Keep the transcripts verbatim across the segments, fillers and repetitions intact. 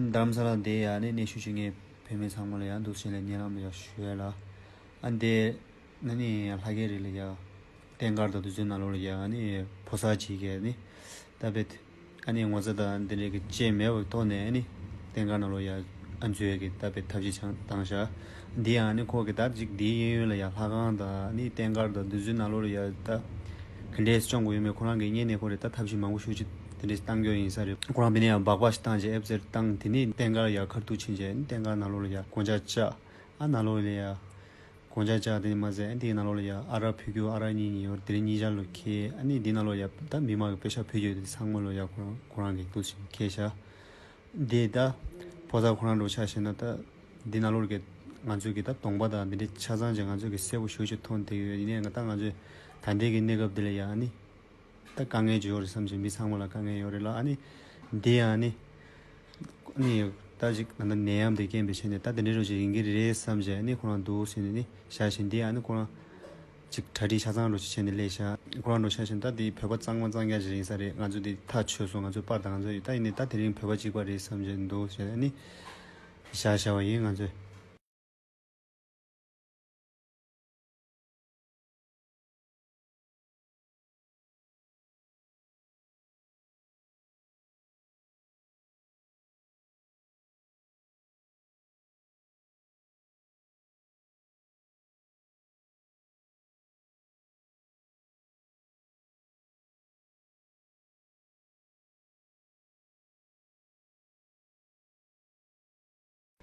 རྡ་རམ་ས་ལ་འདི་ཡ་ནི་གནས་བཞུགས་ཞུ་མཁན་བོད་མི་ཚང་མ་ལ་ཡ་འདུག་སེ་ལ་ཉེ་ལམ་ལ་ཡ་ཞུ་ཡ་ལ། ཨ་འདི་ན་ནི་ལྷ་རྒྱལ་རི་ལ་ཡ་རྟེན་མཁར་དང་དུས་ཚོད་ནང་ལོགས་ལ་ཡ་ཨ་ནི་ཕོ་གསར་ཅིག་གིས་ནི་ད་བེད་ཨ་ནི་ངོ་ཚ་དང་འདི་འདྲའི་གི་ཅེས་མེད་པའི་ཐོག་ནས་ཨ་ནི་རྟེན་མཁར་ནང་ལོགས་ཡ་ཨ་འཛུལ་ཡ་གི་ད་བེད་ཐབས་ཤེས་ཆང་བཏང་ཤག་འདི་ཡང་ཨ་ནི་ཁོ་གི་ད་ཅིག་འདིའི་གཡས་གཡོན་ལ་ཡ་ལྷ་ཁང་དང་ཨ་ནི་རྟེན་མཁར་དང་དུས་ཚོད་ནང་ལོགས་ལ་ཡ་ད་ག་འདྲས་སྐྱོང་དགོས་ཡོད་མེད་ཁོ་རང་གི་གཉེན་ནས་ཁོ་རེ་ད་ཐབས་ཤེས་མང་པོ་ཞེ་ཅིག་དེ་འདྲས་བཏང་རྒྱུ་ཡིན་ས་རེད། ཁོ་རང་འདི་ནས་ཡང་སྦག་སྦག་ཞིག་བཏང་རྗེས་ཨེབ་ཟེར་བཏང་དེ་ནས་རྟེན་མཁར་ཡ་ཁ་ཐུག་ཕྱིན་རྗེས་རྟེན་མཁར་ནང་ལོགས་ལ་ཡ་སྒོ་ལྕགས་བཅག་ཨ་ནང་ལོགས་ལ་ཡ་སྒོ་ལྕགས་བཅག་དེ་ནས་མ་ཟད་ཨ་འདིའི་ནང་ལོགས་ལ་ཡ་ཨ་རག་ཕུལ་རྒྱུ་ཨ་རག་གཉིས་གཉིས་ཡོད་དེ་རིང་གཉིས་ཆར་ལོ་ཁེལ་ཨ་ནི་འདི་ནང་ལོགས་ལ་ཡ་ད་མི་མང་གི་པེ་ཤ་ཕུལ་རྒྱུ་དེ་ཚང་མ་ལོ་ཡ་ཁོ་རང་ཁོ་རང་གི་འདུག་ཕྱིན་ཁེལ་ཤག་འདི་ད་ཕོ་གསར་ཁོ་རང་འགྲོ་ཆ་བྱས་ན་ད་འདི་ནང་ལོགས་ཀྱི་ང་ཚོའི་གི་ད་གདོང་པ་དང་འདི་འདྲའི་ཆ་ཚང་ཅིག་ང་ཚོའི་གི་གསལ་པོ་ཞེ་ཅིག་མཐོང་བསྡད་ཡོད། ཡིན་ནའི་ང་ད་ང་ཚོའི་ད་ལྟའི་གི་གནས་སྐབས་འདི་ལ་ཡ་ཨ་ནི་ད་དཀའ་ངལ་ཅིག་ཡོད་རེད་བསམ་བྱས་མི་ཚང་མ་ལ་དཀའ་ངལ་ཡོད་རེད་ལ་ཨ་ནི་འདི་ཡང་ཨ་ནི་ཨ་ནི་ད་ཅིག་ད་ལྟ་ནད་ཡམས་དེ་རྐྱེན་པས་བྱས་ནས་ད་དེ་འདྲའི་རོ་ཅིག་ཡིན་གི་རེད་བསམ་བྱས་ཨ་ནི་ཁོ་རང་འདུག་ཟེར་ནས་ནི་བཞག་བཞིན་འདི་ཨ་ནི་ཁོ་རང་ཅིག་གྲ་སྒྲིག་ཆ་ཚང་རོ་ཅིག་བྱས་ནས་སླེབས་ཤག་ཁོ་རང་འགྲོ་ཤག་བཞིན་ད་དེ་བོད་པ་གཙང་མ་གཙང་རྐྱང་ཅིག་ཡིན་ས་རེད། ང་ཚོ་དེ་ཐག་ཆོད་སོང་། ང་ཚོའི་པར་དང་ང་ཚོ་ཡོད་ད་ཡིན་ནའི་ད་དེ་རིང་བོད་པ་གཅིག་པ་རེད་བསམ་བྱས་འདུག་ཟེར་ཨ་ནི་བཞག་བཞག་པ་ཡིན་ང་ཚོས།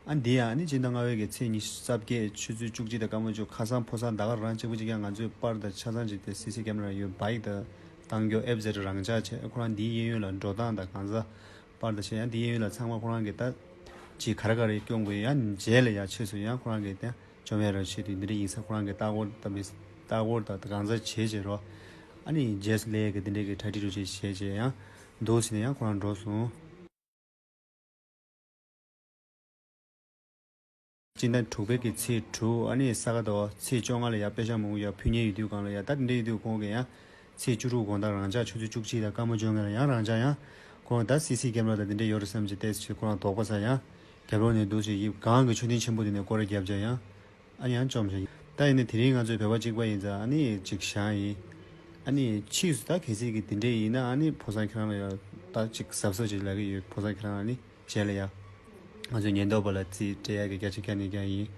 ཨ་འདི་ཡང་ཨ་ནི་སྤྱི་ཟླ་ལྔ་པའི་གི་ཚེས་ཉི་ཤུ་རྩ་བརྒྱད་ཆུ་ཚོད་བཅུ་གཅིག་དང་སྐར་མ་བཅུ་ཁ་སང་ཕོ་གསར་ཟླ་བ་རང་གཅིག་པུ་གཅིག་ཀྱང་ང་ཚོའི་པར་དང་ཆ་ཚང་གཅིག་དེ་སི་སི་ཀེམ་ར་ཡོད་བྷའིག་དང་བཏང་རྒྱུ་ཨེབ་ཟེར་རང་འཇགས་བྱས་ཁོ་རང་འདིའི་གཡས་གཡོན་ལ་འགྲོ་སྟངས་དང་གང་ཟག་པར་དང་བྱས་ཡང་འདིའི་གཡས་གཡོན་ལ་ཚང་མ་ཁོ་རང་གི་ད་ཅིག་ག་རེ་ག་རེ་སྐྱོང་དགོས་ཡང་རྗེས་ལ་ཡང་ཆེད་དུ་ཡང་ཁོ་རང་གི་ད་བཅོམ་ཡ་ར་ཆེད་དུ་འདི་འདྲ་ཡིན་ས་ཁོ་རང་གི་ལྟ་སྐོར་དང་མི་ལྟ་སྐོར་དང་གང་ཟག་བྱས་བྱས་རོ་ཨ་ནི་རྗེས་སུ་ལས་གི་འདི་འདྲ་གི་གྲ་སྒྲིག་རོ་ཆེད་བྱས་བྱས་ཡང་འདུག་ཟེར་ནས་ཡང་ཁོ་རང་འགྲོ་སོང་། སྤྱི་ཟླ་དྲུག་པའི་གི་ཚེས་དྲུག་ཨ་ནི་ས་ག་ཟླ་བ་ཚེས་བཅོ་ལྔ་ལ་ཡ་པེ་ཤ་མང་པོ་ཡ་ཕུལ་མཁན་ཡོད་དུས་སྒང་ལ་ཡ་ད་དེ་འདྲ་ཡོད་དུས་ཁོང་གི་ཡང་ཚེས་བཅུ་དྲུག་དགོང་དག་རང་འཇགས་ཆུ་ཚོད་བཅུ་གཅིག་དང་སྐར་མ་བཅོ་ལྔ་ལ་ཡང་རང་འཇགས་ཡང་ཁོང་ད་སི་སི་ཀེམ་ར་དང་དེ་འདྲ་ཡོད་རེད་བསམ་གྱི་ཏེ་ཁོ་རང་དོགས་པ་ཟ་ཡང་རྒྱབ་ལོགས་ནས་འདུག་ཅིག་ཡིབ་གང་གི་མཆོད་རྟེན་ཆེན་པོ་དེ་ནས་སྐོར་ར་རྒྱབ་བྱས་ཡང་ཨ་ནི་ཡང་བཅོམ་བྱས་ད་ཡིན་ནའི་དེ་རིང་ང་ཚོའི་བོད་པ་གཅིག་པ་ཡིན་ཙང་ཨ་ནི་ཅིག་བཞག་ཡིན། ཨ་ནི་ཕྱིས་སུ་ད་གལ་སྲིད་ཀྱི་དེ་འདྲས་ཡིན་ན་ཨ་ནི་ཕོ་གསར་ཁྱེད་རང་ལ་ཡང་ད་ཅིག་གཟབ་གཟབ་ཅིག་ལབ་ཀྱི་ཡོད། ཕོ་གསར་ཁྱེད་རང་ཨ་ནི་རྗེས་ལ་ཡ། ང་ཚོའི་ཉེན་རྟོག་པ་ལ་རྩིས་སྤྲད་ཡག་གི་བརྒྱ་ཆ་བརྒྱ་ནས་བརྒྱ་ཡིན།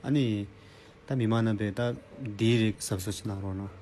ཨ་ནི། ད་མི་མང་རྣམ་པས་ད་འདིའི་རིགས་གཟབ་གཟབ་ཅིག་གནང་རོགས་གནང་།